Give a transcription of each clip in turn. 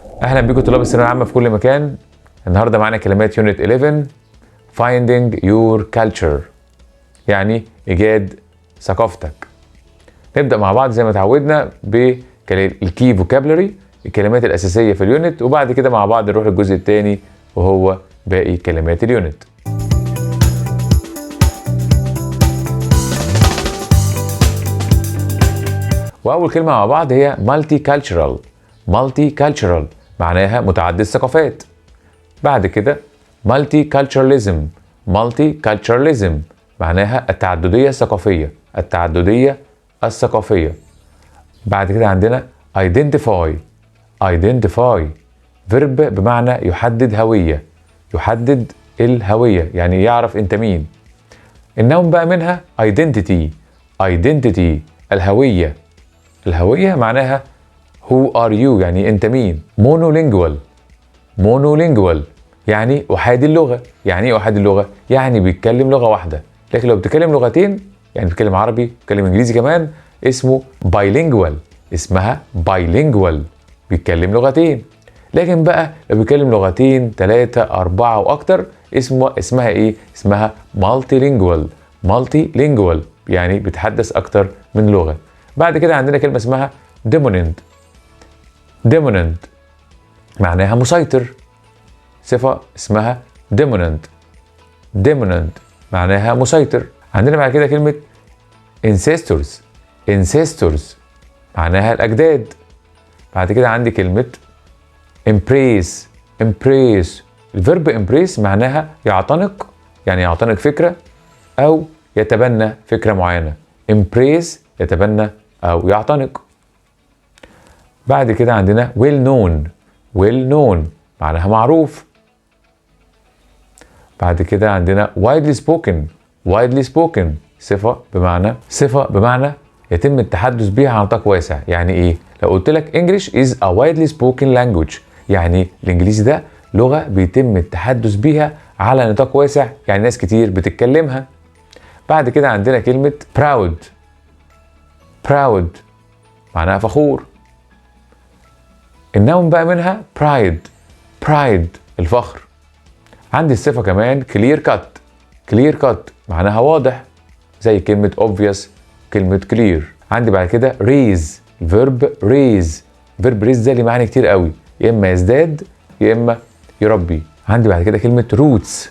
اهلا بكم طلاب الثانوية العامة في كل مكان. النهارده معانا كلمات unit 11 finding your culture، يعني ايجاد ثقافتك. نبدا مع بعض زي ما اتعودنا بال key vocabulary، الكلمات الاساسية في ال unit، وبعد كده مع بعض نروح للجزء الثاني وهو باقي كلمات ال unit. واول كلمة مع بعض هي multicultural. multicultural معناها متعدد الثقافات. بعد كده multiculturalism. multiculturalism معناها التعددية الثقافية، التعددية الثقافية. بعد كده عندنا identify. identify verb بمعنى يحدد هوية، يحدد الهوية يعني يعرف انت مين. ال noun بقى منها identity. identity الهوية، الهوية معناها who are you يعني انت مين. monolingual. monolingual يعني احادي اللغة. يعني ايه احادي اللغة؟ يعني بيتكلم لغة واحدة، لكن لو بتتكلم لغتين يعني بيتكلم عربي بيتكلم انجليزي كمان اسمه bilingual، اسمها bilingual بيتكلم لغتين. لكن بقى لو بيتكلم لغتين 3 4 واكتر اسمها ايه؟ اسمها multilingual. multilingual يعني بيتحدث اكتر من لغة. بعد كده عندنا كلمة اسمها dominant. dominant معناها مسيطر، صفة اسمها dominant. dominant معناها مسيطر. عندنا بعد كده كلمة ancestors. ancestors معناها الأجداد. بعد كده عندي كلمة embrace. embrace ال verb embrace معناها يعتنق، يعني يعتنق فكرة أو يتبنى فكرة معينة. embrace يتبنى أو يعتنق. بعد كده عندنا well known. well known معناها معروف. بعد كده عندنا widely spoken. widely spoken صفة بمعنى، صفة بمعنى يتم التحدث بها على نطاق واسع. يعني ايه؟ لو قلت لك English is a widely spoken language يعني الانجليزي ده لغة بيتم التحدث بيها على نطاق واسع، يعني ناس كتير بتتكلمها. بعد كده عندنا كلمة proud. proud معناها فخور. النوم بقى منها pride. pride الفخر. عندي الصفة كمان clear cut. clear cut معناها واضح، زي كلمة obvious كلمة clear. عندي بعد كده raise. verb raise. verb raise ده ليه معاني كتير قوي، يا إما يزداد يا إما يربي. عندي بعد كده كلمة roots.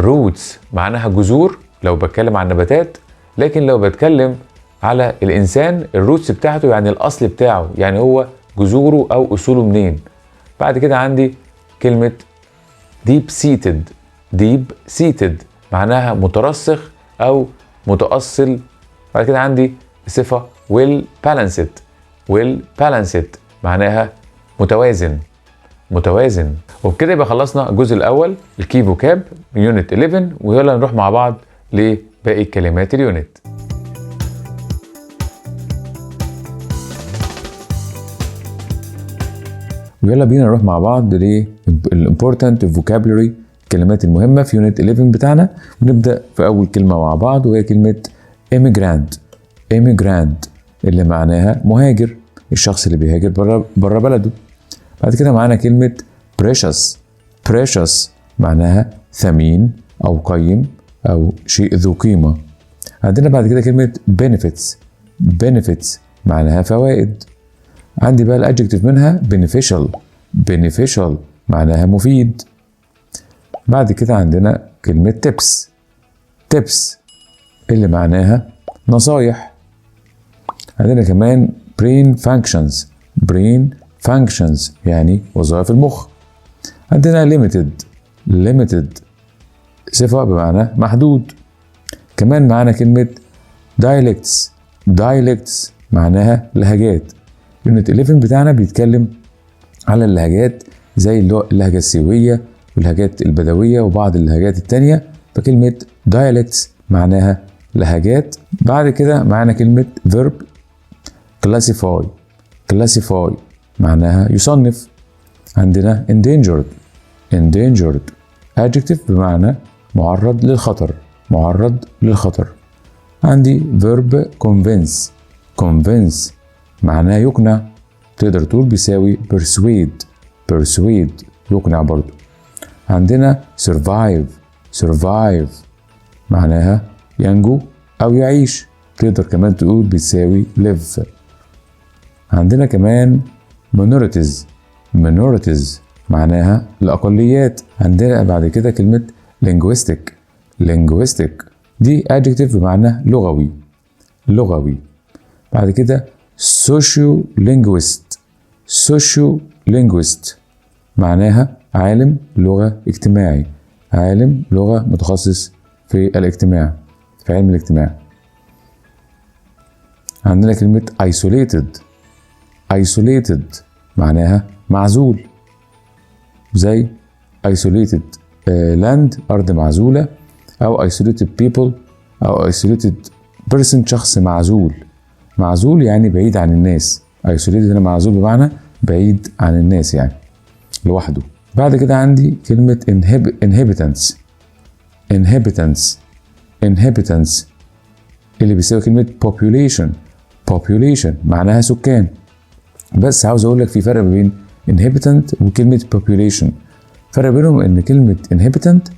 roots معناها جذور لو بتكلم عن نباتات، لكن لو بتكلم على الإنسان ال roots بتاعته يعني الأصل بتاعه، يعني هو جذوره أو أصوله منين. بعد كده عندي كلمة deep seated. deep seated معناها مترسخ أو متأصل. بعد كده عندي صفة well balanced. well balanced معناها متوازن، متوازن. وبكده يبقى خلصنا الجزء الأول ال key vocab unit 11، ويلا نروح مع بعض لباقي كلمات ال unit. ويلا بينا نروح مع بعض لل important vocabulary، الكلمات المهمة في unit 11 بتاعنا. ونبدأ في أول كلمة مع بعض وهي كلمة immigrant. immigrant اللي معناها مهاجر، الشخص اللي بيهاجر بره بلده. بعد كده معانا كلمة precious. precious معناها ثمين أو قيم أو شيء ذو قيمة. عندنا بعد كده كلمة benefits. benefits معناها فوائد. عندي بقى ال adjective منها beneficial. beneficial معناها مفيد. بعد كده عندنا كلمة tips. tips اللي معناها نصايح. عندنا كمان brain functions. brain functions يعني وظائف المخ. عندنا limited. limited صفة بمعنى محدود. كمان معانا كلمة dialects. dialects معناها لهجات. unit 11 بتاعنا بيتكلم على اللهجات زي اللهجة السيوية واللهجات البدوية وبعض اللهجات التانية، فكلمة dialects معناها لهجات. بعد كده معانا كلمة verb classify. classify معناها يصنف. عندنا endangered. endangered adjective بمعنى معرض للخطر، معرض للخطر. عندي verb convince. convince معناه يقنع، تقدر تقول بيساوي persuade. persuade يقنع برضو. عندنا survive، survive معناها ينجو أو يعيش، تقدر كمان تقول بتساوي live. عندنا كمان minorities، minorities معناها الأقليات. عندنا بعد كده كلمة linguistic، linguistic دي adjective بمعنى لغوي، لغوي. بعد كده sociolinguist، sociolinguist معناها عالم لغة اجتماعي، عالم لغة متخصص في الاجتماع، في علم الاجتماع. عندنا كلمة isolated، isolated معناها معزول، زي isolated land أرض معزولة، أو isolated people أو isolated person شخص معزول. معزول يعني بعيد عن الناس، isolated هنا معزول بمعنى بعيد عن الناس يعني لوحده. بعد كده عندي كلمة inhabitants، inhabitants، inhabitants اللي بيساوي كلمة population، population معناها سكان. بس عاوز اقول لك في فرق بين inhabitant وكلمة population. فرق بينهم ان كلمة inhabitant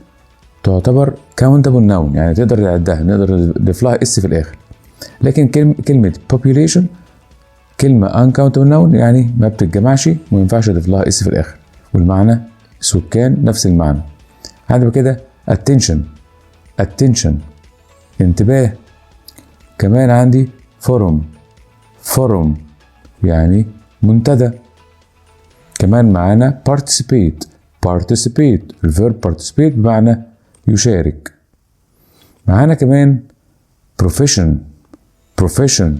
تعتبر countable noun، يعني تقدر تعدها، نقدر نضيف لها s في الاخر. لكن كلمة population كلمة uncountable noun، يعني ما بتتجمعش وما ينفعش اضيف لها s في الاخر، والمعنى سكان نفس المعنى. عندي كده attention، attention انتباه. كمان عندي forum، forum يعني منتدى. كمان معانا participate، participate ال verb participate بمعنى يشارك. معانا كمان profession، profession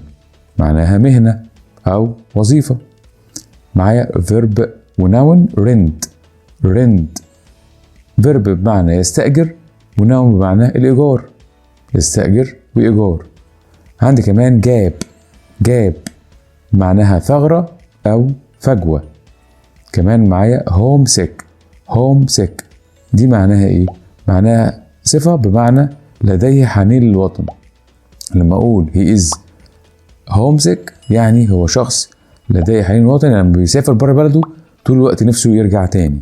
معناها مهنة أو وظيفة. معايا verb و noun rent، rent verb بمعنى يستأجر و noun بمعنى الإيجار، يستأجر وإيجار. عندي كمان gap، gap معناها ثغرة أو فجوة. كمان معايا homesick، homesick دي معناها إيه؟ معناها صفة بمعنى لديه حنين للوطن. لما أقول he is homesick يعني هو شخص لديه حنين للوطن، يعني لما بيسافر بره بلده طول الوقت نفسه يرجع تاني،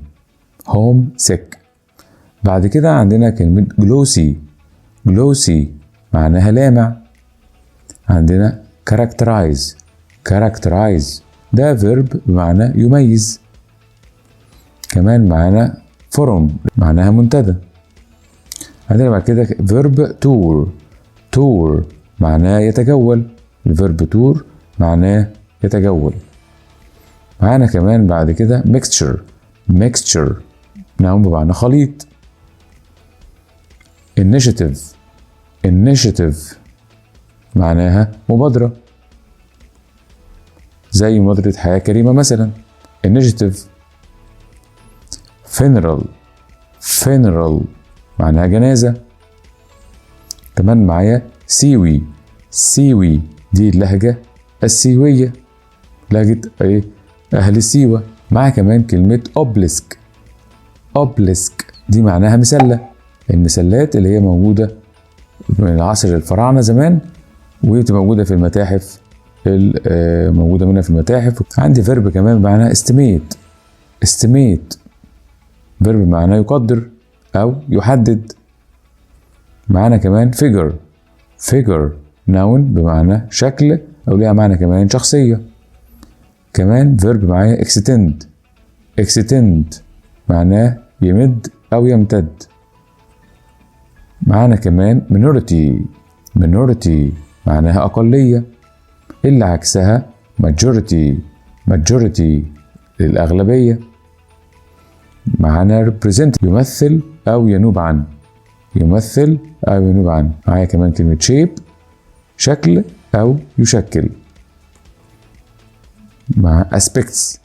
homesick. بعد كده عندنا كلمة glossy، glossy معناها لامع. عندنا characterize، characterize ده verb بمعنى يميز. كمان معانا forum معناها منتدى. عندنا بعد كده verb tour، tour معناه يتجول، ال verb tour معناه يتجول. معانا كمان بعد كده mixture، mixture noun بمعنى خليط. initiative، initiative معناها مبادرة، زي مبادرة حياة كريمة مثلا initiative. funeral، funeral معناها جنازة. كمان معايا سيوي، سيوي دي اللهجة السيوية، لهجة ايه؟ أهل سيوة. معايا كمان كلمة obelisk، obelisk دي معناها مسلة، المسلات اللي هي موجودة من عصر الفراعنة زمان وبتبقى موجودة في المتاحف، موجودة منها في المتاحف. عندي verb كمان معناها estimate، estimate verb معناه يقدر أو يحدد. معانا كمان figure، figure noun بمعنى شكل أو ليها معنى كمان شخصية. كمان verb معايا extend، extend معناه يمد أو يمتد. معانا كمان minority، minority معناها أقلية، اللي عكسها majority، majority للأغلبية. معانا represent يمثل أو ينوب عن، يمثل أو ينوب عن. معايا كمان كلمة shape شكل أو يشكل. مع aspects،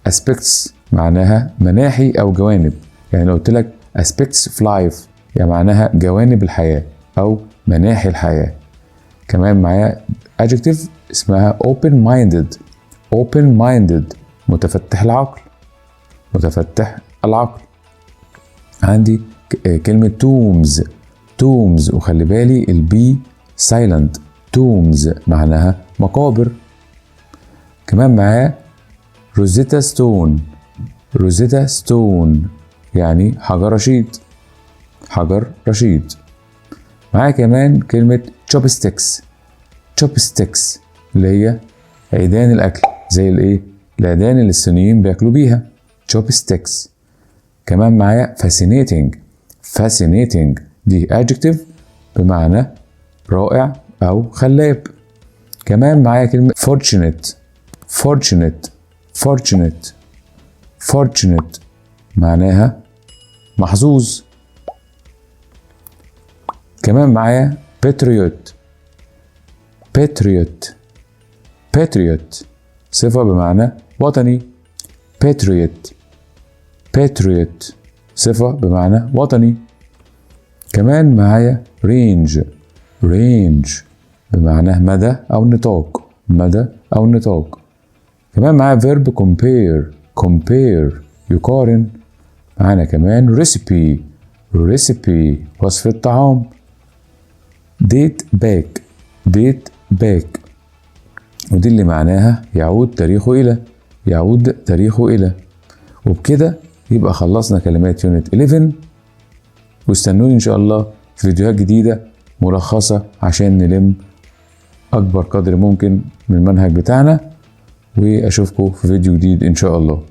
aspects معناها مناحي أو جوانب، يعني لو قلت لك aspects of life يعني معناها جوانب الحياة أو مناحي الحياة. كمان معايا adjective اسمها open minded، open minded متفتح العقل، متفتح العقل. عندي كلمة tombs، tombs وخلي بالي ال b silent، tombs معناها مقابر. كمان معايا Rosetta Stone، Rosetta Stone يعني حجر رشيد، حجر رشيد. معايا كمان كلمة chopsticks، chopsticks اللي هي عيدان الأكل، زي الإيه؟ العيدان اللي الصينيين بياكلوا بيها، chopsticks. كمان معايا fascinating، fascinating دي adjective بمعنى رائع أو خلاب. كمان معايا كلمة fortunate، fortunate، fortunate، fortunate معناها محظوظ. كمان معايا patriot، patriot، patriot صفة بمعنى وطني، patriot، patriot صفة بمعنى وطني. كمان معايا range، range بمعنى مدى أو نطاق، مدى أو نطاق. كمان معايا verb compare، compare يقارن. معانا كمان recipe، recipe وصفة طعام. date back، date back ودي اللي معناها يعود تاريخه إلى، يعود تاريخه إلى. وبكده يبقى خلصنا كلمات unit 11، واستنوني إن شاء الله في فيديوهات جديدة ملخصة عشان نلم أكبر قدر ممكن من المنهج بتاعنا، وأشوفكم في فيديو جديد إن شاء الله.